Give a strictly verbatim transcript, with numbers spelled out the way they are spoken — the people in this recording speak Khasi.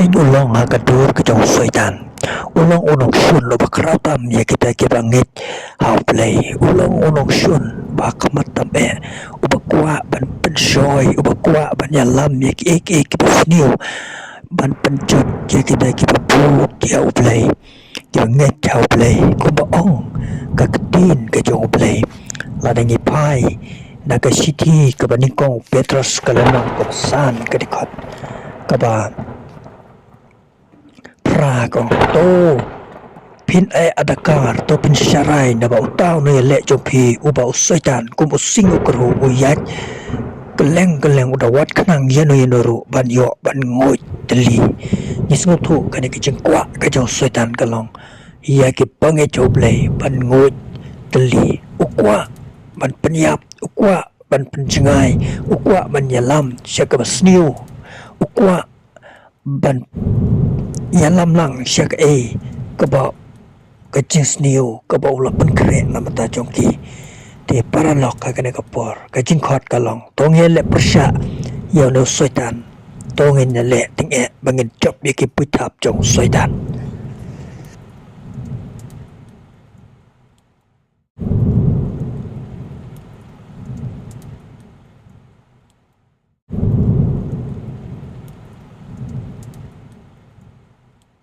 Ngeit u long ha ka dur ka jong u Soitan. U long u nongshun uba khraw tam ïa kita kiba ngeit ha u Blei. U long u nongshun ba ha khmat tam eh, uba kwah ban pynshoi, uba kwah ban ïalam ïa kiei kiei kiba sniew, ban pynjot ïa kita kiba bud ïa u Blei, kiba ngeit ha u Blei, kumba ong ka ktien ka jong u Blei. Lada ngi phai na ka shithi kaba nyngkong u Petros, ka lynnong kaba san, ka dkhot kaba phra, ka ong: To phin ai adakar, to phin sharai, naba uta u nongïaleh jong phi, uba u Soitan, kum u sing u kyrhuh, u ïaid kylleng kylleng, u da wad khnang ïano ïano ruh ban ïoh ban nguid tylli. Ngi sngewthuh kane ka jingkwah ka jong u Soitan ka long ïa kiba ngeit ha u Blei ban nguid tylli. U kwah ban pynïap, u kwah ban pynjngai, u kwah ban ïalam sha kaba sniew, u kwah ban ïalam lang sha kaei kaba, ka jingsniew kaba u la pynkhreh na bynta jong ki. Te paralok, ha kane ka por ka jingkhot ka long: To ngin ïaleh pyrshah ïa une u Soitan. To ngin ïaleh tyngeh ba ngin jop ïa ki buit hap jong u Soitan.